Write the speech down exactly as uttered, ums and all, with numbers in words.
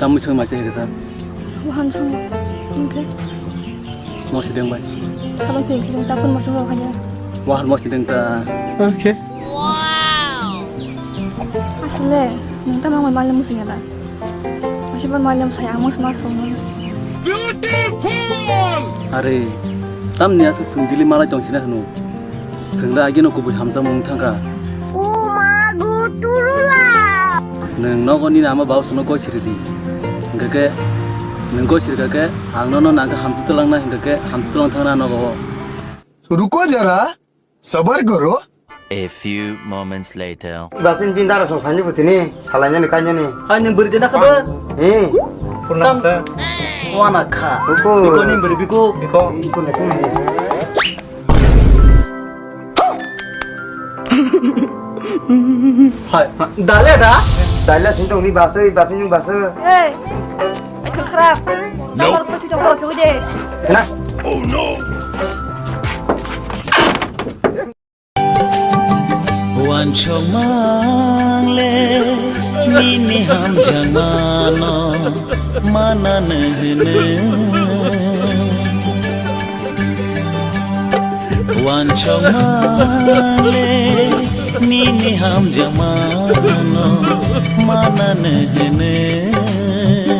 Tamo song masa hega sa. Wahan song. Oke. Mo sideng bai. Salo ke kiri tapun masuk lo kanya. Wahan mo sideng ta. Oke. Asle, nung tamo mai malam musuh ya ta. Masih pun malam saya amos mas song. Beautiful. Are, tamni asa sung dili malai tong sina hanu. Sung da agino kubui hamjak mung thangka. O ma go turula. Nung nogo nini ama bau suno koi siri di. Hingke ke, nung koi siri ke, ang nono nangka hamsi tulang na hingke ke, hamsi tulang thangna nogo. रुको जरा, सबर करो। A few moments later. Basin bin dara song khani butini, salanya ni kanya ni. Hai nung beri dena kaba. Eh. Purna sa. Wana kha. Ruko. Biko ni beri biko. Biko. Iko na sini. Hai, dale da? Dale sini tong ni basa, basa ni basa. Hey. Ai, khar kharap. Nope. Tamar ko tu jong ko phu de. Kena. Oh no. Wansok mangle nini hamjakmano manano hwno. Wansok mangle nini hamjakmano manano hwno.